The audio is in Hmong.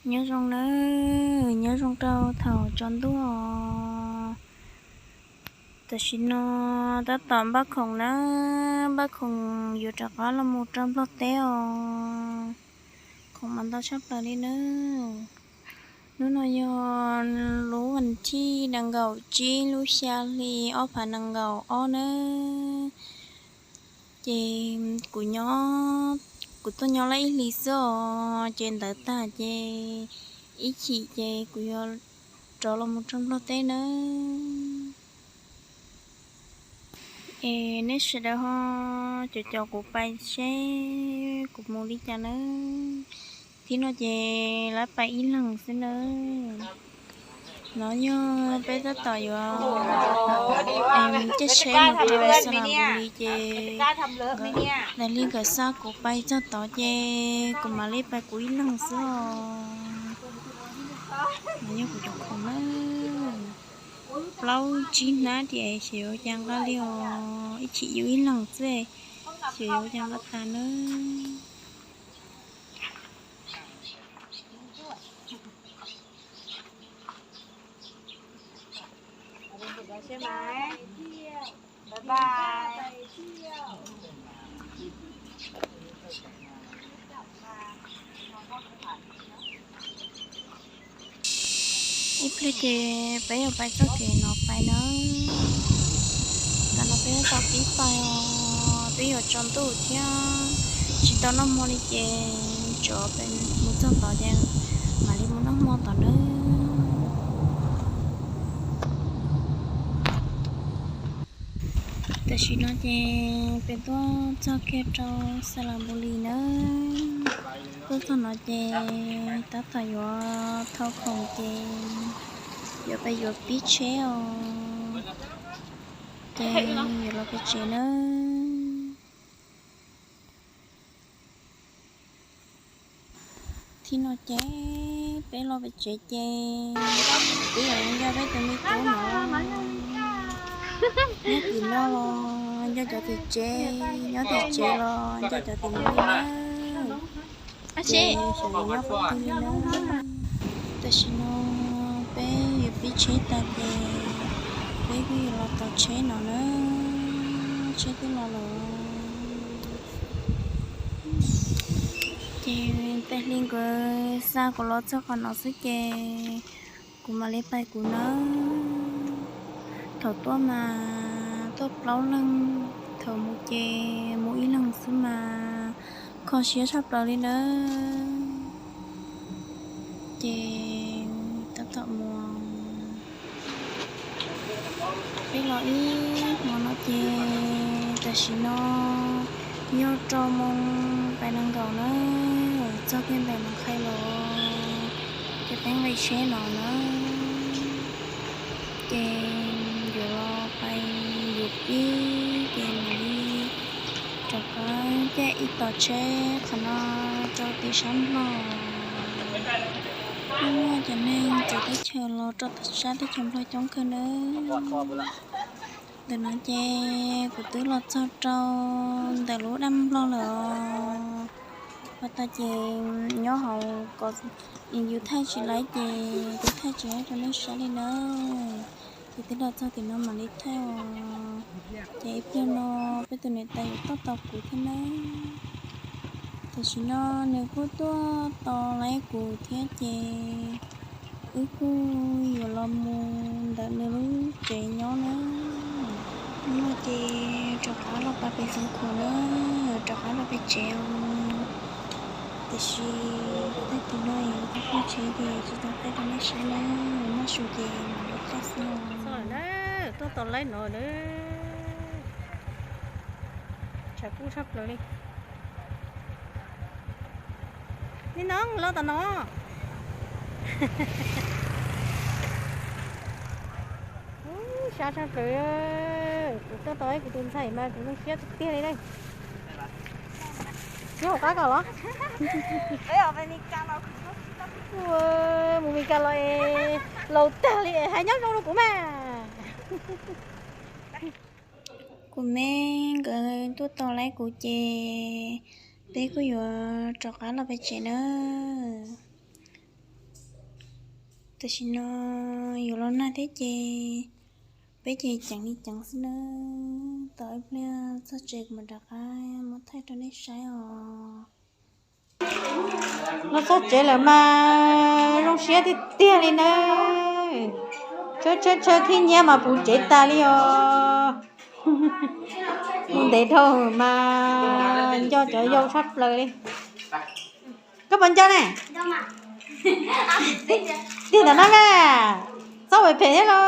Nyob zoo nawb, nyob zoo rau thaum tsaus ntuj os. Tam sim no tab tom npaj khoom nawb, npaj khoom yuav rov qab los mus rau Nplog teb os. Khoom mas ntau tshaj plaws li nawb. Hnub no yog lub vas thij nees nkaum tsib lub xya hli ob phav nees nkaum ob nawb. Ces kuv nyob, kuv tuaj nyob lawm ib hlis xwb os, ces ntawv tag ces ib chim ces kuv yuav rov los mus rau Nplog teb nawb. Es nej sawv daws ho caum caum kuv pais seb kuv mus li cas nawb. Thib no ces lawv pais ib leeg xwb nawb. No yog peb tab tom yuav caij tsheb mus rau Xas Las Npus Lis ces daim li nkawd xa kuv pais txog tod ces kuv mam li pais kuv ib leeg xwb os. No yog kuv cov khoom nawb. Plaub tsib hnab tias xyov yuav ua cas nqa li os, ib chim yus ib leeg xwb, xyov yuav ua cas nqa tas nawb. Ib pliag ces peb yuav pais txoj kev no pais nawb. Tam no peb tau pib pais os, twb yuav tsaus ntuj thiab tsis tau noj hmo li ces tsov peb mus txog tod ces mam li mus noj hmo tod nawb. Tam sim no ces peb tuaj txog kiag rau Xas Las Npus Lis nawb. Tuaj txog no ces tab tom yuav thau khoom ces yuav pais yuav pib tsheb os, ces yuav los peb tsev nawb. Thib no ces peb los peb tsev ces peb yuav nco peb tus me tub no, nyob tim no los nco cov tim tsev, nyob tim tsev los nco cov tim no li na. Ces xyov yuav nyob qhov twg li na. Tam sim no peb yuav pib tsheb tas ces peb kuj yuav los tos tsheb no na, tsheb twb los lawm. Ces tais hli nkawd xa kuv los txog qhov no xwb ces kuv mam li pais kuv nawb. Thaum tuaj mas tuaj plaub leeg, thaum mus ces mus ib leeg xwb mas kho siab tshaj plaws li nawb. Ces tab tom mus, peb los ib hmo no ces tam sim no yog rau moo pais nees nkaum na, txog kiag ntawm Noov Qhais los ces peb nqis tsheb no na, ces yuav los pais yuav pib ces mam li rov qab caij ib tos tsheb qhov no rau tim sab Nplog. Muaj cov neeg txawv teb chaws los rau sab teb chaws Nplog coob kawg nawb. Ntawm no ces kuv twb los txog rau ntawm lub daj Nplog lawm os. Ua tag ces nyob hauv kom yus thaij tsis laib ces kuv thaij tsis laib rau nej saib li nawb. Ces twb los txog tim no mam li thaij os. Ces ib pliag no peb tus niam tais yuav tuaj tos kuv thiab nawb. Tam sim no nws kuj tuaj tos laib kuv thiab ces wb kuj yuav los mus ntawm nws lub tsev nyob nawb. Hnub no ces rov qab los pab pem Xeev Khuam nawb, rov qab los pem tsev os. Tiam sis tag kis no kuv tau pw tsev ces tsis tau thaij rau nej saib nawb, noj su ces mam li thaij xwb os. Tuaj tos laib no nawb, tshav kub tshaj plaws li. Nim no los tom no. Sab tshaj plaws, kuv tuaj tos kuv tus ntxhais mas kuv zoo siab tiag tiag li ne. Tsis hauv qab ko los? Mus Mes Kas los es laus tag li es hais nyob zoo rau kuv mas. Kuv me nkawd tuaj tos laib kuv ces peb kuj yuav rov qab los pem tsev nawb. Tam sim no yuav los nag thiab ces peb ces ceev li ceev xwb nawb. Tos ib pliag txog tsev kuv mam rov qab muab thaij rau nej saib os. Los txog tsev lawm mas zoo siab tiag tiag li nawb. Tshaw tshaw tshaw khib nyiab mas puv tsev tas li os. Mus ntev dhau mas nco cov yau tshaj plaws li. Koj puas nco ne? Tig ntawm no na, txhob ua phem thiab los.